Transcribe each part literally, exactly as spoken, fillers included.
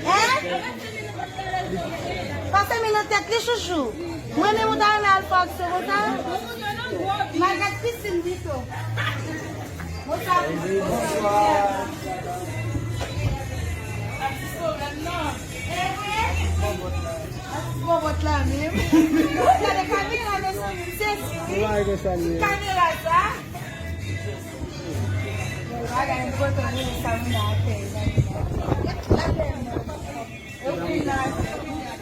Hein? Pase mi nan tèt li, chouchou. Mwen menm ou ta renmen al fè aksyon konsa? M al gad pisin pito. Bonswa. Bonswa. Bòbòt la menm. Gade kamera, mezanmi, m sezi wi. Kamera sa. Bagay enpòtan wi, sa m la fè. Mwen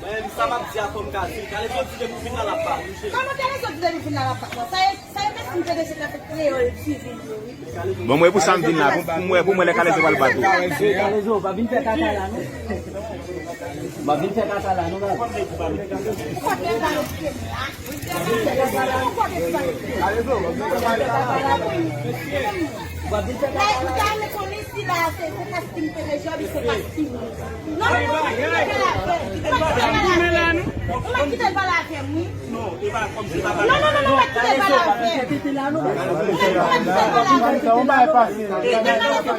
menm, sa m ap di a, fò m ka di. Kalezo di depi w vin la, l ap bat ou, cheri. Kòman Kalezo di depi w vin la, l ap bat mwen? Sa e, sa e mèsi m te deje nan fè kreyòl ti vin yo wi. Bon, mwen pou sa m vin la, pou, pou mwen, pou mwen lè Kalezo pral bat ou. Kalezo, pa vin fè kaka la, non. Pa vin fè kaka la, non, la. Kote bal ke m la? Kote bal ke m la? Mwen ta renmen konnen si la, se, se paske m te deja, oubyen se paske m. Non, non, non, ou mèt kite l pale avè m. Ou mèt kite l pale avè m, wi. Non, e pa kòm se pa bagay. Non, non, non, non, mèt kite l pale avè m. Mèt kite l pale avè m. Mèt kite l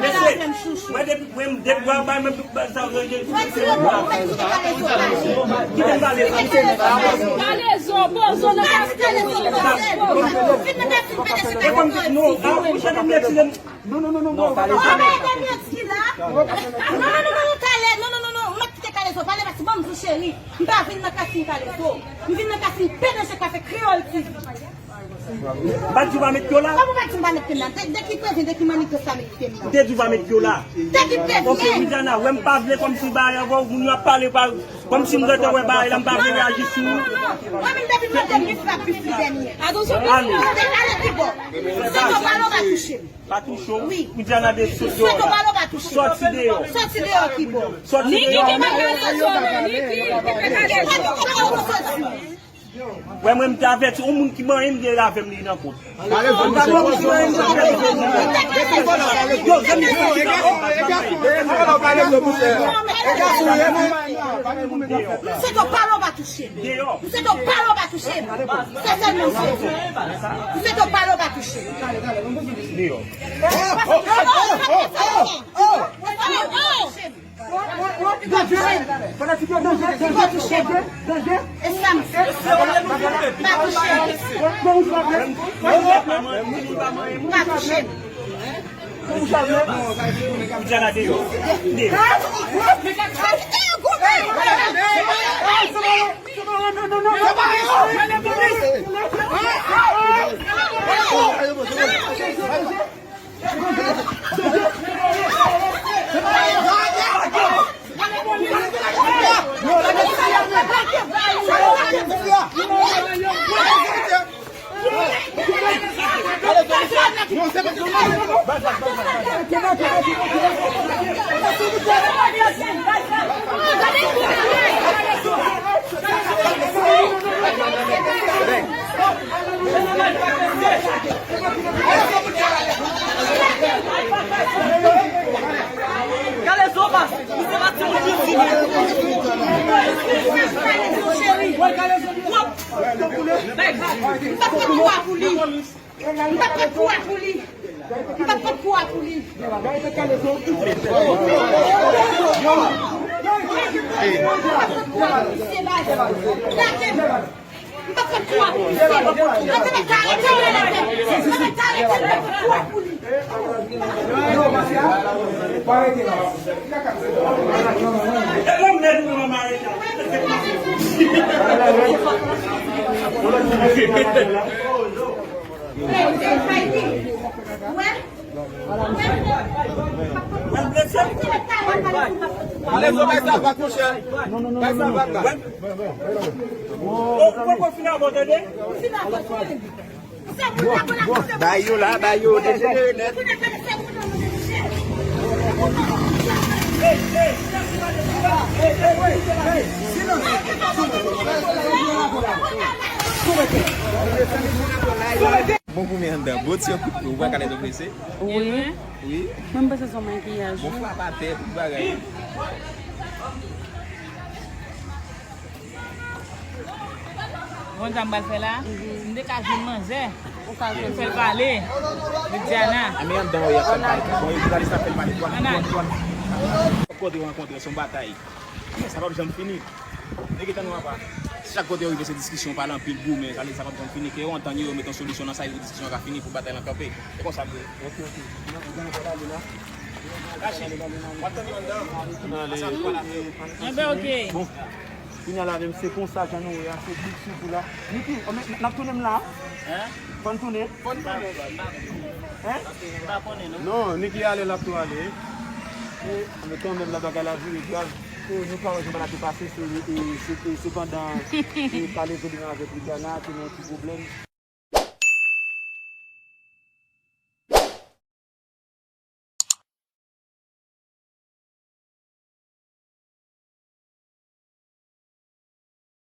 pale avè m, chouchou. Mwen depi, mwen depi mwen bay mwen tout bagay sa yo. Mwen di yo, mwen kite Kalezo pale. Kite l pale. Kalezo, poze w nan kasin. Kalezo, poze w. Fin nan kasin, pete se Kalezo. E kòm non, a, ou chèche m retire m. Non, non, non, non, non. Ou pa ede m retire la. Non, non, non, non, non, talè. Non, non, non, non. Ou mèt kite Kalezo pale, paske ban m di w cheri. M pa vin nan kasin Kalezo. M vin nan kasin P D G Kafe Kreyòl T V. M pa t di w pa met pye w la? Kòman w pa t di m pa met pye m la? De, de ki prevyen, de ki mannigans sa met pye m la? M te di w pa met pye w la. De ki prevyen? Ok, Widiana, wè m pa vle kòmsi bagay ankò, moun yo ap pale pa, kòmsi m gentan wè bagay la, m pa vle reyaji sou ou. Non, non, non, non. Mwen menm depi m mande m li frap bif li dènye. Atansyon, ale. Ale pi bò. Santo Palo pa touche m. Pa touche w? Wi. Widiana de sot deyò la. Santo Palo pa touche m. Sòti deyò. Sòti deyò ki bò. Sòti deyò. Niki ki pa kale sou men, Niki ki pa kale sou men. Wè mwen m te avèti, yon moun ki manyen m gen l avè m li nan kont. Yo, zanmi, yo, zanmi. Santo Palo pa touche m. Deyò. Santo Palo pa touche m. Se sèlman sa. Santo Palo pa touche m. Deyò. Danje! Fanatik yo, danje, danje, danje, danje. E sa m fè? Pa touche m. Pa touche m. Ou dja la deyò. Deyò. Kalezo pa, misye pa timoun piti. Kalezo cheri. M pa t pran pwa pou li. M pa t pran pwa pou li. M pa t pran pwa pou li. Lage m. M pa t pran pwa pou li. Ann, mèt arete w la, lage m. Mèt arete w, m pa t pran pwa pou li. Kalezo, bay sa, va kouche. Bay sa, va. Ou poko fin avè w, tande? Bay yo la, bay yo, dejenere nèt. Bon pou men anndan. Bon ti yon kout pye, ou wè Kalezo prese? Wi. Wi. Mwen m panse se yon makiyaj. Bon, wi, frap atè, tout bagay. Bon, sa m pral fè la, m te ka jwenn manzè. Ou ka jwenn. Fè l pale. Widiana. A, men anndan, wi, y ap fè l pale. Bon, jounalis la fè l pale. Dwàn, dwàn, dwàn. Kote yo rankontre, se yon batay. Sa p ap janm fini. Nèg, tann nou apa. Chak kote yo rive, se diskisyon, pale anpil, goumen, sa vle di sa p ap janm fini. Ke yo antann yo, yo met yon solisyon nan sa, pou diskisyon ka fini, pou batay lan kanpe. Se konsa l ye. Ok, ok. Kache. W ap tann yo anndan. Anben, ok. Bon. Kounye a la menm, se konsa jan nou ye a, se bout sou kou la. Niki, n ap tounen m la? Fò n tounen? Fò n tounen. Hein? Non, Niki ale, l ap tou ale. E, men kanmenm, la bagay la vire grav. E, nou ka wè jan bagay la te pase, se, e, se, e, se pandan, e, Kalezo li menm avèk Ridiana, te nan yon ti pwoblèm.